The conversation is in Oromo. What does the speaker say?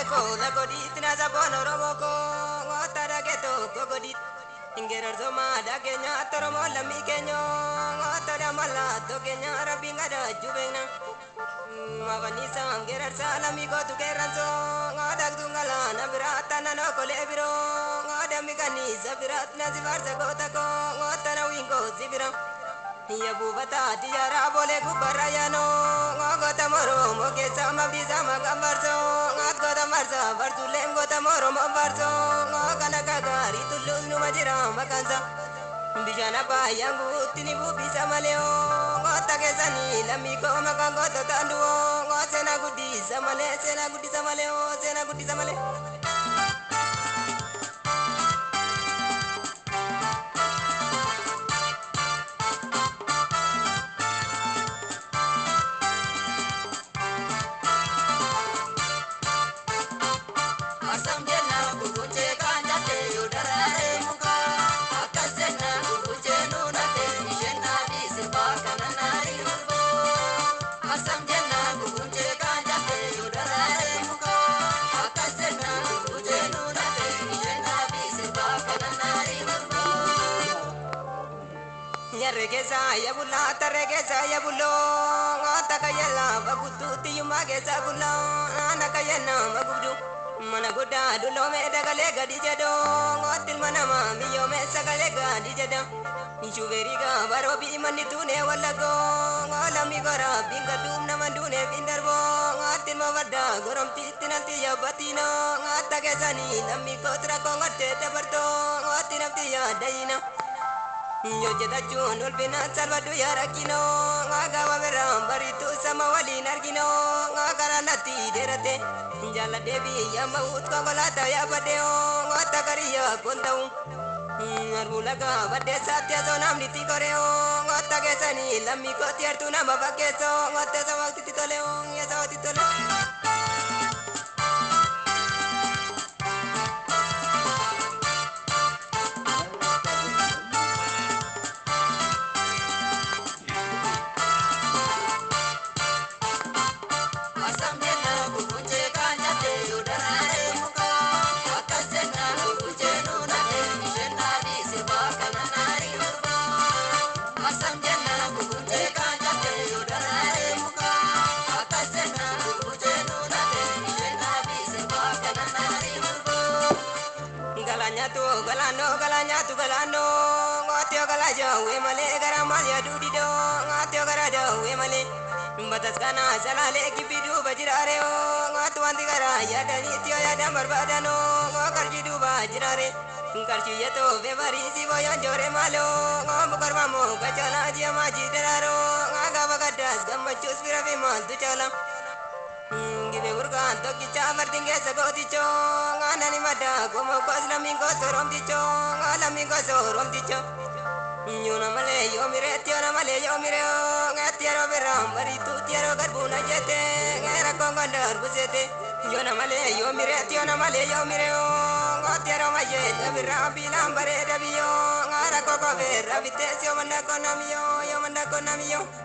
Kola godit na sabon Oromo ko ngota dageto ko godit Ingerar soma da kenya toromo lami kenyo ngota da mala to kenya rabinga da jubena Mavanisa ngerar salami ko tu keranso ngoda dungala na birata na no kole biro ngoda migani sabirat na zivarsa gota ko ngota na wingo zibira Ya bubata tiyara bole gubarayano ngota moro moke sama bisa magambarso ngat gota marsa barsulem gota moro mabarso ngokana kagari tulus nu majira makansa Bijana bayangu tini bu bisa maleo ngota kesani lami ko makangota tanduo ngosena gudi samale sena gudi samaleo sena gudi samale. Yarregesa yabulla tarregesa yabullo ngota kayala bagutu tiyuma gesa bullo ana kayana magudu mana goda dulo me dagale gadi jedo ngotil manama miyo me sagale gadi jeda Shuveriga barobi manni tune wallago ngolami gora binga dum namandune bindarbo ngotil mawadda gorom titinanti yabatino ngota kesani lammi kotra kongotte tabarto ngotinanti yadaina Yojetachuun ulfina salvadu yarakino ngagawa beram baritu sama walin argino ngakara nati derate jala devi yamaut konkolata yabadeo ngota kariya kondau arbulaga badde satya sonam niti koreo ngota kesani lammi ko tiyartu nama bakeso ngota sawakti toleo ya sawakti toleo. Galano galanya tu galano ngotyo galajo we male garamal ya dudido ngotyo garado we male batas kana salale kibidu bajirare o ngotu wanti gara ya dani tyo ya damar badano ngokarji du bajirare karji ya to be bari sibo ya jore malo ngom kormamo kachala ji maji dararo ngaga bagadas gamachus birabe mal tu chala Gibe urgan tokicha martinge sagoticho nganani mada gomo kosla mingo sorom dicho ngala mingo sorom dicho Yuna male yo mire tiona male yo mire ngatiaro beram baritu tiaro garbuna jete ngera kongondar busete Yuna male yo mire tiona male yo mire ngatiaro maye dabira bilam bare dabiyo ngara koko vera vitesio manda konamiyo yo manda konamiyo.